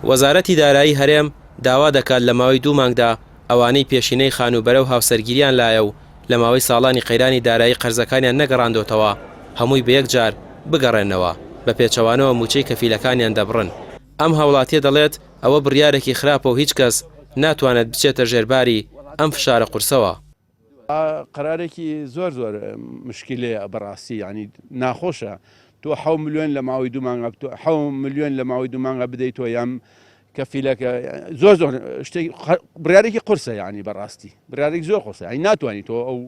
وەزارەتی دارایی هەرێم داوا دەکات لە ماوەی دوو مانگدا ئەوانەی پێشینەی خانووبەرە و هاوسەرگیریان لایە و لە ماوەی ساڵانی قەیرانی دارایی قەرزەکانیان نەگەڕاندۆتەوە هەمووی بە یەکجار بگەڕێننەوە، بە پێچەوانەوە مووچەی کەفیلەکانیان دەبڕن. ئەم هاوڵاتیە دەڵێت، ئەوە بڕیارێکی خراپە و هیچ کەس ناتوانێت بچێتە ژێرباری ئەم فشارە قورسەوە. قەرارێکی زۆر زۆر مشکلەیە بەڕاستی یانی ناخۆشە تۆ حەو ملیۆن لە ماوەی دوو مانگا حەو ملیۆن لە ماوەی دوو مانگا بدەیت تۆ یان کەفیلەکە زۆر زۆر شتێک بڕارێکی قورسە یانی بەڕاستی بڕارێک زۆر قورسە یانی ناتوانانی تۆ ئەو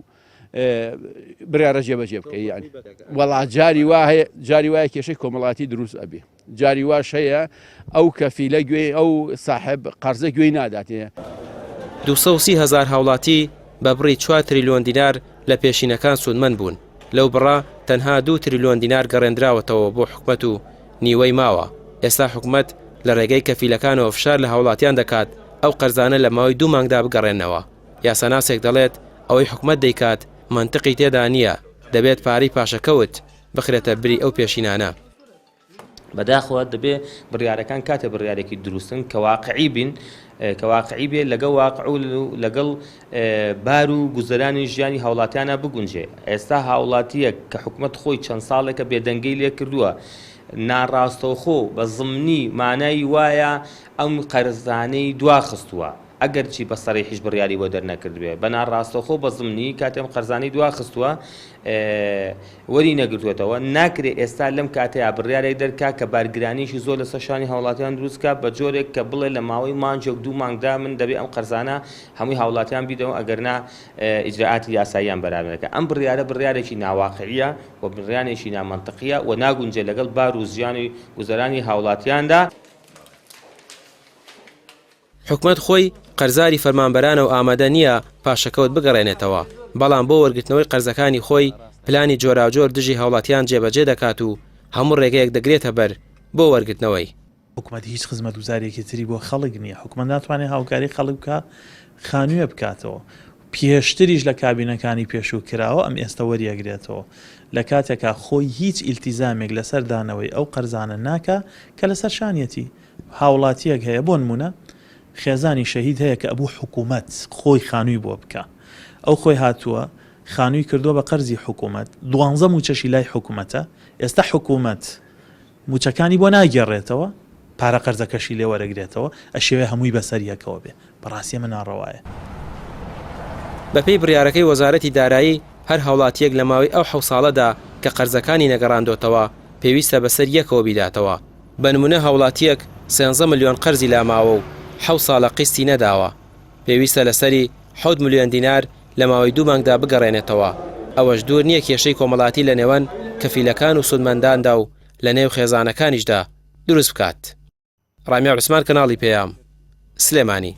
بڕارە جێبەجێ بکەی یانی وەڵا جاری وا هەیە جاری وایە کێشەی کۆمەڵاتی دروست ئەبێ جاری واش هەیە ئەو کەفیلە گوێی ئەو ساحێب قەرزە گوێی ناداتێ. 230 هەزار هاوڵاتی بە بڕی چوار تریلیۆن دینار لە پێشینەکان سوودمەند بوون، لەو بڕە تەنها دوو تریلیۆن دینار گەڕێندراوەتەوە بۆ حکومەت و نیوەی ماوە، ئێستا حکومەت لە رێگەی کەفیلەکانەوە فشار لە هاوڵاتیان دەکات ئەو قەرزانە لە ماوەی دوو مانگدا بگەڕێننەوە. یاساناسێک دەڵێت، ئەوەی حکومەت دەیکات مەنتقی تێدا نییە، دەبێت پارەی پاشەکەوت بخرێتە بری ئەو پێشینانە. بەداخەوە دەبێ بڕیارەکان کاتێ بڕیارێکی دروستن کە واقعی بین کە واقعی بێ لەگەڵ واقع و لەگەڵ بار و گوزەرانی ژیانی هاوڵاتیانە بگونجێ ئێستا هاوڵاتیەک کە حکومەت خۆی چەند ساڵێکە بێدەنگەی لێ کردووە ناڕاستەوخۆ بە زمنی مانای وایە ئەم قەرزانەی دواخستووە ئەگەرچی بە سەریحیش بڕیاری بۆ دەرنەکردبێ، بە ناڕاستەوخۆ بە زمنی کاتێ ئەم قەرزانەی دواخستووە وەری نەگرتووەتەوە، ناکرێ ئێستا لەم کاتەیا بڕیارێک دەرکا کە بارگرانیی زۆر لەسەر شانی هاوڵاتیان دروست کا بە جۆرێک کە بڵێ لە ماوەی مانگێک دوو مانگدا من دەبێ ئەم قەرزانە هەمووی هاوڵاتیان بیدەمەوە ئەگەرنا ئیجرائاتی یاساییان بەرامبەر دەکا. ئەم بڕیارە بڕیارێکی ناواقعییە و بڕیانێکی نامەنتقییە و ناگونجێ لەگەڵ بار و زیانی گوزەرانی هاوڵاتیاندا. حکومەت خۆی قەرزاری فەرمانبەرانە و ئامادە نییە پاشەکەوت بگەڕێنێتەوە، بەڵام بۆ وەرگرتنەوەی قەرزەکانی خۆی پلانی جۆراوجۆر دژی هاوڵاتیان جێبەجێ دەکات و هەموو ڕێگەیەک دەگرێتە بەر بۆ وەرگرتنەوەی. حکومەت هیچ خزمەتگوزاریەکی تری بۆ خەڵک نییە، حکومەت ناتوانێت هاوکاری خەڵک بکات خانووێ بکاتەوە، پێشتریش لە کابینەکانی پێشوو کراوە ئەم ئێستە وەریەگرێتەوە، لە کاتێکا خۆی هیچ ئیلتیزامێک لەسەر دانەوەی ئەو قەرزانە ناکا کە لەسەر شانیەتی. هاوڵاتیەک هەیە بۆ نمونە خێزانی شەهید هەیە کە ئەبوو حکومەت خۆی خانووی بۆ بکا ئەو خۆی هاتووە خانووی کردووە بە قەرزی حکومەت دوانزە موچەشی لای حکومەتە ئێستا حکومەت موچەکانی بۆ ناگێڕێتەوە پارە قەرزەکەشی لێ وەرەگرێتەوە ئەشێوێ هەمووی بەسەر یەکەوە بێ بەڕاستی ئەمە ناڕەوایە. بەپێی بڕیارەکەی وەزارەتی دارایی، هەر هاوڵاتییەک لە ماوەی ئەو حەو ساڵەدا کە قەرزەکانی نەگەڕاندۆتەوە، پێویستە بەسەر یەکەوە بیداتەوە. بە نمونە هاوڵاتییەک سێنزە ملیۆن قەرزی لاماوە و حەوت ساڵە قیستی نەداوە، پێویستە لەسەری حەوت ملیۆن دینار لە ماوەی دوو مانگدا بگەڕێنێتەوە، ئەوەش دوور نییە کێشەی کۆمەڵاتی لە نێوان کەفیلەکان و سوودمەنداندا و لە نێو خێزانەکانیشدا دروست بکات. ڕامیار عوسمان کەناڵی پەیام، سلێمانی.